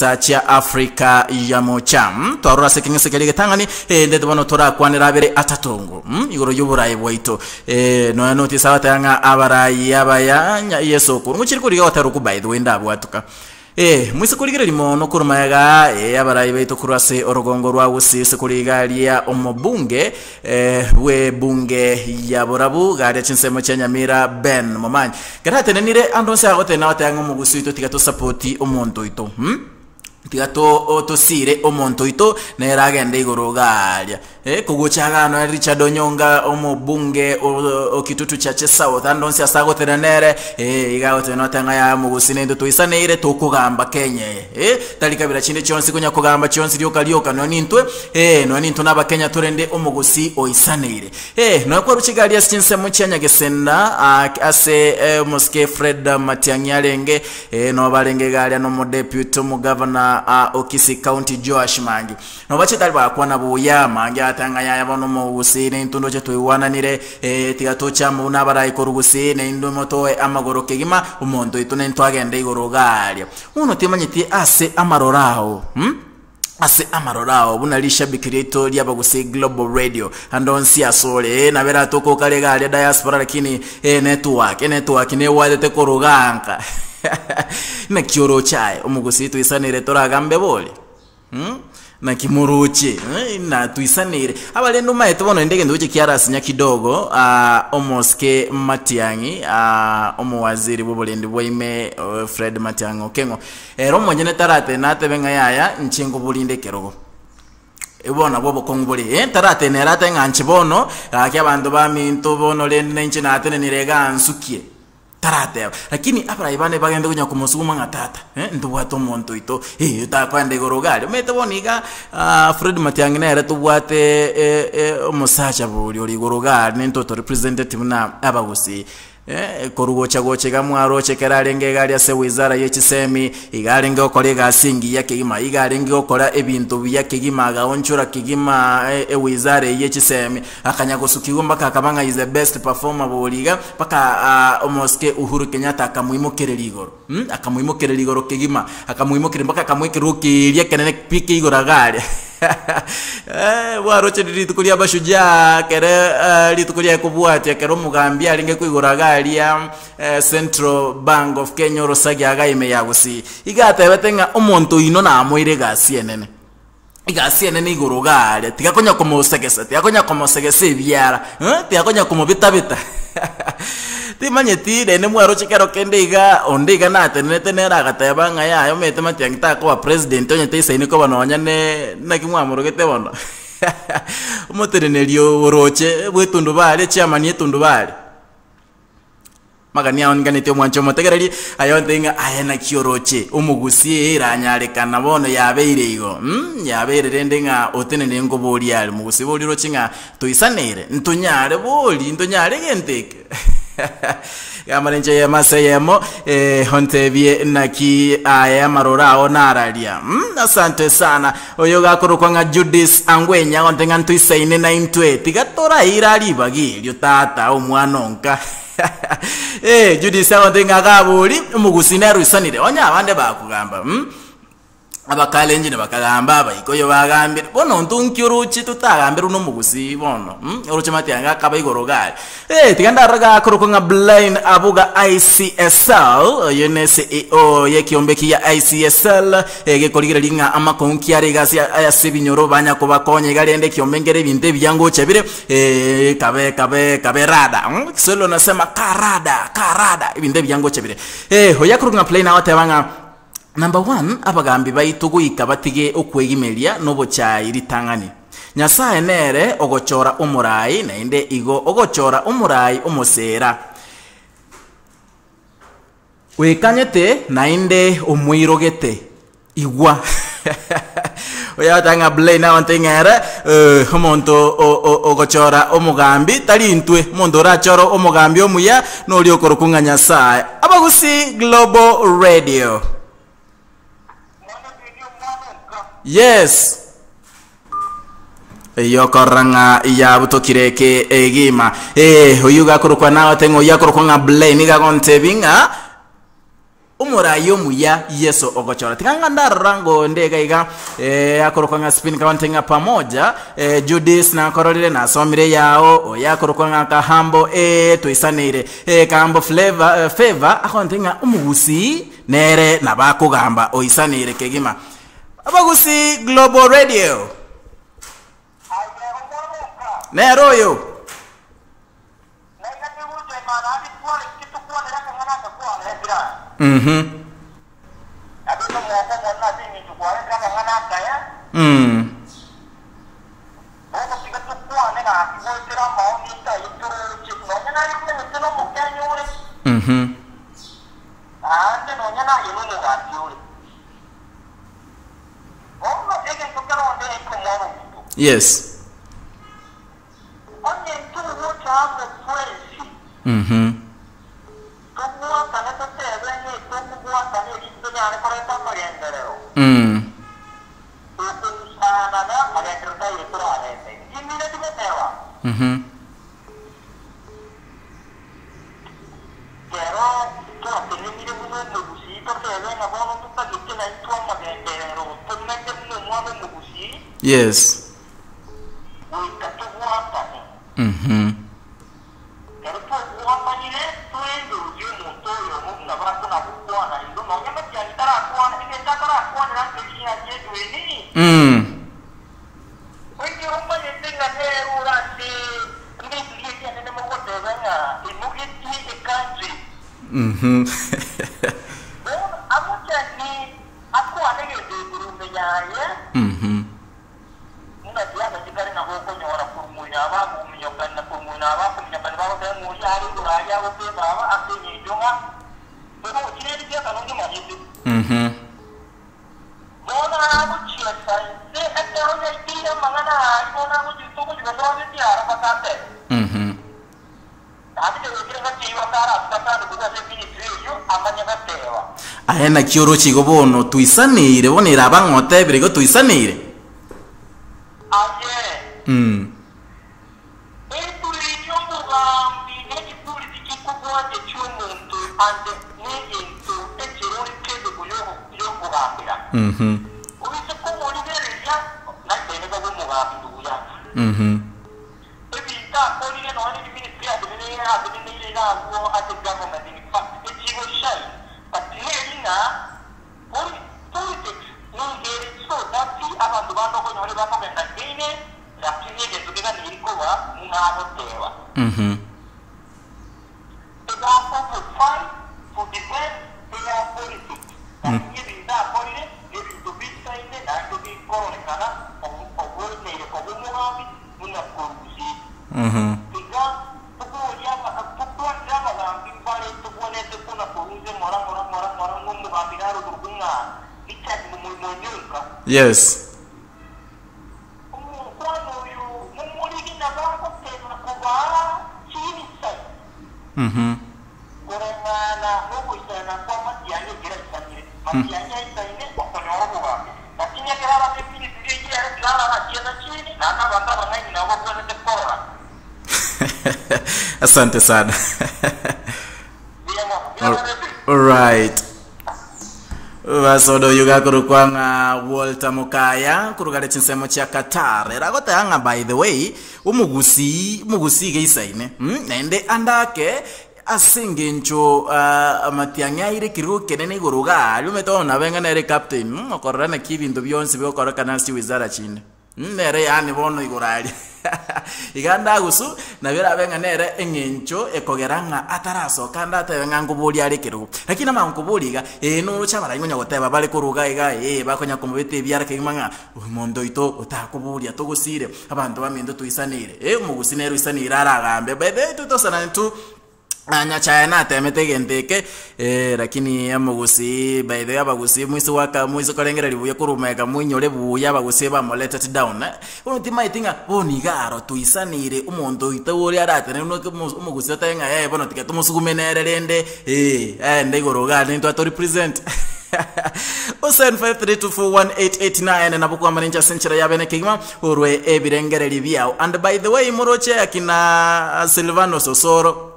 chinsa chia Afrika ya Mocha. Twarora ase ekeng'ese keria egetang'ani, erinde bono torakwanere abere atato igoro y'oboraai bwaito. Nonya notisa goteba ng'a abarai abaya nya Yeso okwo. Ngochire korigia gotera okwo by the way ndabwatuka. Moise korigereria mono korwa magega abarai baito korwa ase orogongo rwa Gusii ase korwa iga aria omobunge bw'ebunge ya Borabu iga aria chinsemo chia Nyamira Ben Momanyi. Ekero atenenire ande onsi agotenena agoteba ng'a omogusii oito tiga tosapoti omonto oito tiga tosire omonto oito nere agende igoro iga aria. Kogocha iga nonya Richard Onyonga omobunge o Kitutu Chache South ande onsi ase agotenena nere iga agotenena oteba ng'a yaya omogusii naintwe toisaneire tokogamba Kenya eye tari kabira chinde chionsi konya kogamba chionsi rioka rioka nonya nintwe nonya nintwe na abakenya torende omogusii oisaneire. Nonya kwarwa chigari ase chinsemo chia Nyagesenda ase omosike Fred Matiang'i arenge nobo barenge iga aria na omodeputy omogavana o Kisii County Joash Mangi. Nobache tari bakwana buya, amange agateba ng'a yaya bono omogusii naintwe ndoche twaigwananire, ee, tiga toche amo buna abarai korwa gusii, naintwe motoe amagoro kegima, omonto oito naintwe agende igoro iga aria. Bono timanyeti ase amaroro ao, mm, ase amaroro ao buna rishabiki riaito ri'Abagusii Global Radio, ande onsi asore, ee, nabo eratokoka are iga aria diaspora lakini, ee, network, enetwork nebwatete korwa iga nka. Naki oroche aye, omogusii toisanere toragambe bori? Naki moroche, natwisaneire. Abarende omaete bono rende egento gochia kiarasinya kidogo, omosike Matiang'i, omowaziri bw'oborendi bwa ime Fred Matiang'i Okeng'o, ere omonyene taratene atebe ng'a yaya inche nkoborinde ekerogo. Bono nabwo obokong'u bore, taratene ere atebe ng'a inche bono, gaki abanto baminto bono rende nainche natenenire igaa nsukie. Tarateba. Lakini abarai bande bagende konya komosuguma ng'a tata, eh, ntobwate omonto oito, eh, otakoenda igoro iga aria. Omanyete bono iga Fred Matiang'i nere tobwate omosacha boria ore igoro iga aria nintwe otorepresenteti buna abagusii. Korwa gocha gocha iga mwaroche ekero arenge iga aria ase wizara ye chisemi, iga arenge gokora egasi engiya kegima, iga arenge gokora ebinto buya kegima, agaonchora kegima ewizara eyio ye chisemi. Akanya gosukigwa mpaka akaba ng'a is the best performer bori iga, mpaka omosike Uhuru Kenyatta akamoimokereria igoro akamoimokereria igoro kegima, akamoimokereria mpaka akamoekerera okeeria ekenene pi kia igoro iga aria bwaroche rituko ria mashujaa ekere rituko riaye kobwatia ekero omogambi arenge koigora iga aria Central Bank of Kenya orosagia iga ime ya Gusii, iga atebete ng'a omonto oino namoire egasi enene. Egasi enene igoro iga aria, tiga konya komosegesa, tiga konya komosegesa ebiara, eh, tiga konya komobetabeta. Timanyeti rende mwaroche kero kende iga, onde iga natenenete nere agateba ng'a yaya omanyete Matiang'i takoba president onye taisaini koba nonya ne naki mwamorogete bono. Omoteneneri oroche bwa etundubari, echairman ya etundubari. Magani ao ninganetie omwanche omotegereri, aye ontebie ng'a aye naki oroche, omogusi ee eranyarekana bono yabeire igo mh, yabeire rende ng'a otenene nkoboria are, mogusi boria oroche ng'a toisaneire, ntonyare bori, ntonyare egento eke Gamba nenche eyemo ase eyemo ontebie naki aye amaroro ao nararia mh, asante sana. Oyo gakorokwa ng'a Judis Angwenya agontebia ng'a ntoisaine naintwe, tiga toraira ribaga erio tata omwana onka. Eh, Judisi agontebia ng'a gabori, omogusii nere oisanire, onye abande bakogamba mm, abakalenjin bakagamba, abaikoyo bagambire, bono intwe nki oroche totagamberwe na omogusii bono mm, oroche matiang'i akaba igoro iga aria. Eh, tiga ndarore gakorokwa ng'a Blind Abuga ICSL, oyo ne CEO y'ekiombe ki ya ICSL, egekorigereria ng'a amakong'u ki are iga ase ase ebinyoro banya kobakonya iga rende ekiombe nkere ebinto ebiya ngocha bire, kabe kabe kabe rada mm, Kiswahili wanasema karada karada, ebinto ebiya ngocha bire. Oyo akorokwa ng'a Plain agoteba ng'a number one, abagambi baito goika batige okwegimeria na obochai ritang'ani. Nyasae nere ogochora omorai, naende igo ogochora omorai omoseera. Oekanyete naende omoirogete, igwa. Oyagoteba ng'a Blaine agontebie ng'a ere omonto ogochora omogambi tari intwe, omonto orachore omogambi omuya noria okorokwa ng'a Nyasae. Abagusii Global Radio. Yes. Eyio okorora ng'a yabutokire eke egima. Ee, oyio gakorokwa nagote ng'a oyio akorokwa ng'a Blaine nigo agontebia ng'a. Omorai omuya Yeso ogochora. Tiga ng'a ndarora ngonde iga iga eh, akorokwa ng'a Spin County ng'a pamoja eh, Judith nakororire nasomire yao oyo akorokwa ng'a Kahambo eh, toisaneire eh, Kahambo Flavor, eh, Favor akonte ng'a omogusii nere nabo akogamba oisaneire kegima. Abagusii Global Radio. Aye omwana oka. Nere oyo. Nainwe tigocha Imana ande tware ki tokwanere akang'ana aka kwaretire aa? Mhm. Naboigo omogoko omonene ase engencho kwaretire akang'ana akaya, bono tiga tokwane gaki goetera amaoni aito aye toroche, nonya naye omanyete nomokenya ore, naende nonya naye nomogati ore. Bono egento kere onde yaika omwana ominto. Yes. Onye ntogocha amo twensi, tobwatane totebe ng'a etokobwatana erinde tonyare koreta amagenderero, tokorusanana magenderero taiyo torarete. Inwe tigoteba, Kero twatenenire buna omogusii totebe ng'a bono totagete naintwe amagenderero, tomenye buna omwana omogusii, Yes. goika tobwatane. Ekero twabwatanire, toendorie omonto oyomo buna barakona gokwana igo, nonya matiang'i tarakwana, egento atarakwanera nkeri ng'a Edwin. Ekero omanyete ng'a nere ore ase ebibiria ebianene mogoteba ng'a imogetie ecountry. Bono amochani akwane egento igoro ime yaye. Buna biamanyekane nabo okonyora korwa moino aba agominyokani na korwa moino aba akominyokani bagoteba ng'a oria are igoro aria agoteba aba ase engencho ng'a torochi rende siasa nonye omanyete. Bono agochiesa inse ekero yaikeire amang'ana aria bono agochi togochi gosoa gesiaro mpaka atebe. Naende kegoikera engaki eyio atarasuka asande korwa ase eministry eyio amanye goteba. Aye naki oroche igo bono toisaneire, bono ere aba ng'a otebire igo toisaneire. Aye, eturi y'omogambi nechituri tichikobwatia chi'omonto ande negento ekerori ki'emegwe y'okogambera. Oise komorigereria, naende babe omogambi buya. Ebinto akorire nonya ne ministry ateneneire ateneneire iga agwo ase government in fact echigo shine but neri ng'a poli politics nigo ere so dirty abanto bande okonyora ebakogenda against lakini egento keganeiri koba buna agoteba. Ebako to fight to defend their politics lakini ebinto akorire nebinto bisaine naende bikororekana obweneire koba omogambi buna korusia. Tiga toborie tokwanere abagambi mbare tobwenerete kona korunse ng'ora ng'ora ng'ora ng'ora ng'a omogambi nare okorokwa ng'a Richard Monyonka. Yes. Omokwano oyo momorigi nabo agotema kobaa chinsa koreng'ana nogoisaina kw'amatiang'i ekero aisanire. Matiang'i aisaine okonyora obogambi. Lakini ekero abanto eminitiri eyio ere tiga ararachiete chini, naende abanto abang'aini nabo babwenerete korora. Asante sana. Mbuya mono. Mbuya mono Edwin. Alright. Basoda oyo gakorokwa ng'a Walter Mokaya korwa chinsemo chia Qatar era agoteba ng'a by the way omogusii omogusii geisaine mm, naende andake ase engencho ah, amatiang'i aire ekerogo ekenene igoro iga aria omanyete bono nabe ng'a nere captain mm, okorora naki ebinto bionsi bigokorekana ase chiwizara chinde. Nere yaani bono igoro aria. Iga ndagusu, nabo erabe ng'a nere eng'encho ekogera ng'a atarasoka ande atebe ng'a nkoboria are ekerogo. Lakini amanye nkoboria iga, ee noroche abarai konya goteba bare korwa iga iga ee bakonya komobeta ebiara kegima ng'a omonto oito otakoboria togosire, abanto baminto toisaneire, ee omogusi nere oisaneire aragambe. By the way totosanani tu. Nyachae natemete egento eke eh, lakini omogusii by the way abagusii moise goaka moise korengereria buya korwa omega moinyore buya abagusii bamoletete down eh. Bono timaeti ng'a bono iga aro toisaneire omonto oito oria aratenene buna omo omogusii otebe ng'a yaya bono tiga tomosugume nere rende eh, aende igoro igaa nintwe ato represent. 0753241889 nabo kwamana inche ase enchera ya bene kegima Orue ebirengererio biao. And by the way moroche akina Silvanus Osoro.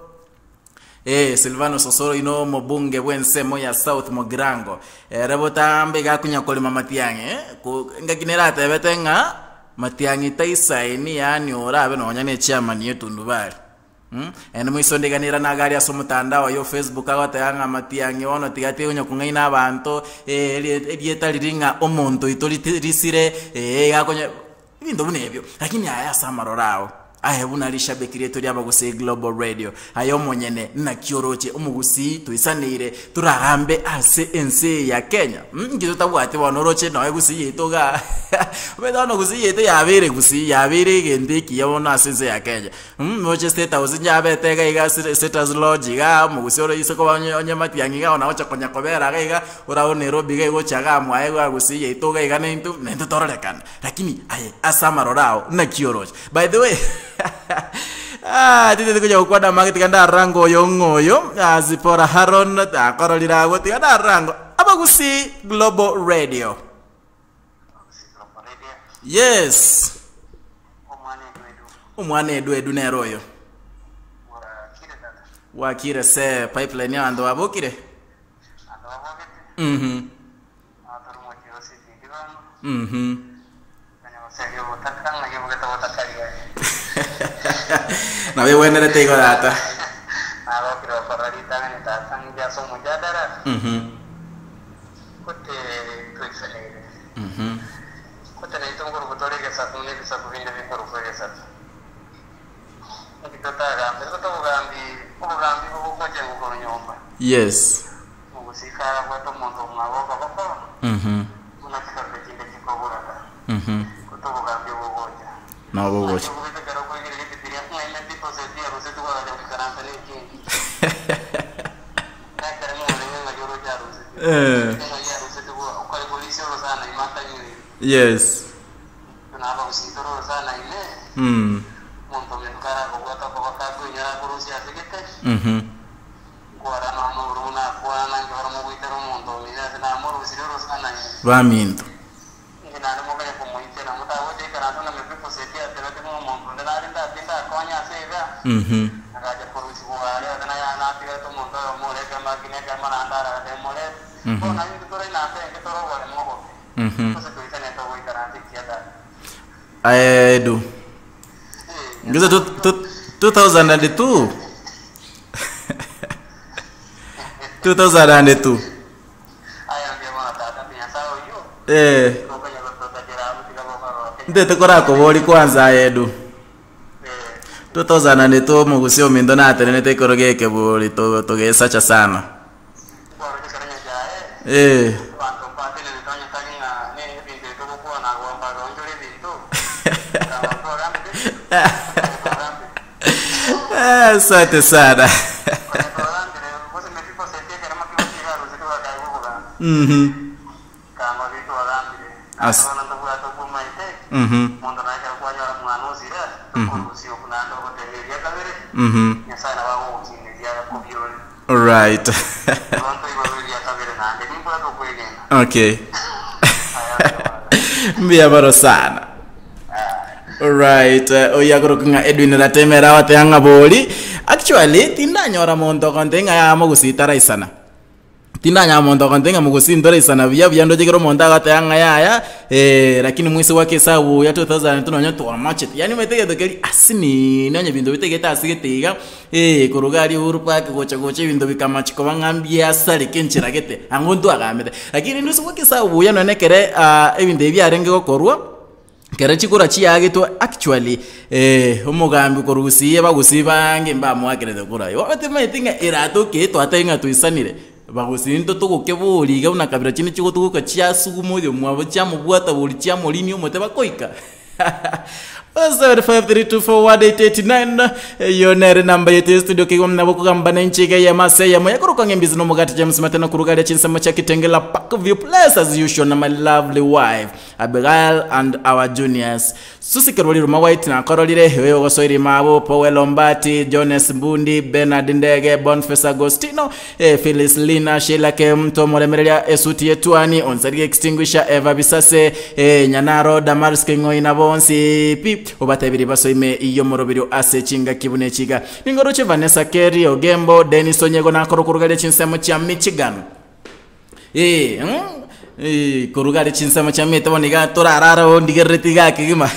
Eh, Silvanus Osoro ino omobunge bw'ensemo ya South Mugirango. Ere botambe iga akonya korema matiang'i, eh, ko engaki nere atebete ng'a matiang'i taisaini yaani orabe nonya ne echairman ya etundubari. Mh, naende moiso onde iga nere naga aria ase omotandao oye o Facebook agoteba ng'a matiang'i bono tiga tigonya kong'aina abanto, eh, erie erieta riria ng'a omonto oito riti risire, eh, iga akonya Ebinto buna ebio. Lakini aya ase amaroro ao, aye buna rishabiki riaito ri'Abagusii Global Radio, aye omonyene naki oroche omogusii toisaneire toragambe ase ense eye ya Kenya? Mh, inki totabwati bono oroche noe gusii yaito igaa omanyete bono gusii yaito yabeire gusii, yabeire egento ekiya bono ase ense ya Kenya. Mh, noche State House nchabete iga iga ase State House Lodge igaa, omogusii ore ise koba onye onye matiang'i iga bono agocha konya kobera iga iga, oragwo Nairobi iga iga gocha igaa mwaye igaa gusii yaito iga iga naintwe, naintwe tororekane. Lakini aye ase amaroro ao naki oroche? By the way, ah, titeti konya gokwana amange tiga ndarora oyo ng'a oyo ah, Zipporah Haron akororire agwo tiga ndarora Abagusii Global Radio. Yes. Omwana Edu-Edu. Omwana Edu-Edu nere oyo. Bwakire tata. Bwakire se pipeline abanto babokire? Abanto babogete. Mhm. Nabo egwenerete igo tata. Yes. Nabo ogocha. Eh. Yes. Mm. Mhm. Nkwana nomouru buna akwana, inche oro mogoitera omonto omino ase namorusirie orosana ime. Baminto. Inche naende mokanya komoitera, motagocha ikaransa ng'a Mefiboseti atebete ng'a omonto onde nare ndatinde akonye ase iga, Agacha korusigwa aria ase naye natigarete omonto oyomo ore ekerema lakini ekerema naende ararete emorete. Bono naintwe tore inse enke tore oboremo obobe, gose toisanete ogoikaransa ekiya tata. Aye Edu. Ngize 2002. 2002. Eh. Ntete korakobori kwanza aye Edu. 2002 omogusi ominto natenenete ekero gekebori togesacha sana. Eh. Asante sana. As- Alright. Okay. Mbuya baro sana. Alright, eh, oyo akoroka ng'a Edwin Ratemera agoteeba ng'a bori, actually tindanyora monto ogontebia ng'a yaya mogusii taraisana. Tindanyora monto ogontebia ng'a mogusii ntoraisana buya buya ndoche ekero omonto agoteba ng'a yaya, lakini mwise gwaka esabu ya 2002 nonye twamachete. Yaani omanyete egento keria asinini onye ebinto bitegete ase gete iga, korwa iga aria Uhuru Park gocha gocha ebinto bikamachi koba ng'a mbiasareka enchera gete, ang'o ntwagamete. Lakini rende ase gwaka esabu buya nonye ekere ebinto ebi biarenge gokorwa. Ekero chikura chiagetwe actually omogambi korwa gusii abagusii bange mbamoakerete kura. Igo timanyeti ng'a eratoke twatebire ng'a toisanire, bagusii intwe togokeboria iga buna kabira chinde chigotuguka chiasuguma oyomwabo chiamobwata bori chiamorinia omote bakoika. 0753241889 eyio nere namba yaito ya studio kegima nabo okogamba na inche iga eyemo ase eyemo yakorokwa ng'a embizi na omogati James Matena korwa garia chinsemo chia Kitengela Parkview Place as usual na my lovely wife Abigail and our juniors. Susi Kerwa Riruma White nakororire, oyo ogosoirie Mabo, Powell Ombati, Jones Mbundi, Bernard Ndege, Boniface Agostino, eh, Phyllis Lina, Sheila Kemto, Omoremereria Esuti Yetuani, Onsariga Extinguisher, Eva Bisase, eh, Nyanaro, Damaris King'oi na bonsi pi. Obatebirie basoime y'omoroberio ase chingaki buna echiga. Ningoroche Vanessa Kerry, Ogembo, Dennis Onyego nakoro korugaria chinsemo chia Michigan. Ee, mm, ee, koruga are chinsemo chia mete bono iga torarare oo ndigerereti iga kegima.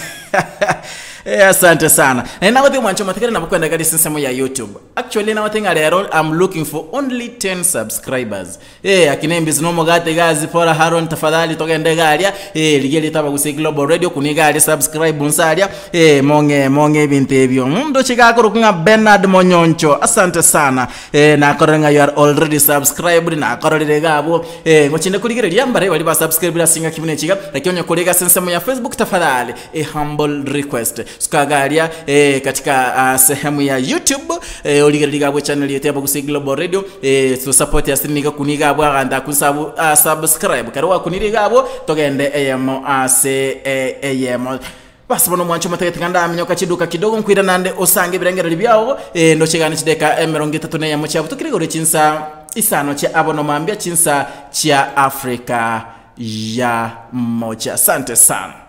Eh, asante sana. Naende nagotebia omwancho omotegereri nabo kwenda iga ase ensemo ya YouTube. Actually nagotebia ng'a rero I'm looking for only 10 subscribers. Eh, akina embisi na omogati iga Zipporah Haron tafadhali togende iga aria, eh, rigia erieta Abagusii Global Radio kuna iga aria subscribe nse aria, eh, mong'e mong'e ebinto ebio. Mm, ndoche iga akorokwa ng'a Bernard Monyoncho, asante sana. Eh, nakorire ng'a you are already subscribed, nakororire iga abwo, eh, ngochinde korigereria mbare baria ba subscribire ase engaki buna echi iga, lakini onye kore iga ase ensemo ya Facebook tafadhali, a humble request. Suka iga aria, eh, katika ah, sehemu ya YouTube, eh, origererie iga abwo echannel yaito ya Abagusii Global Radio, eh, tosupport ase niga kuni iga abwo aganto akwo sabu ah, subscribe. Kero gwakunire iga abwo, togende eyemo ase eh, eyemo. Basi bono omwancho omotagete ng'a ndaminyoka chiduka kidogo nkoira nande osange ebirengererio biao, eh, ndoche gane chideka emerongo etato na eyemo chiabo tokire igoro chinsa isano chia abono mambia chinsa chia Africa ya mocha. Asante sana.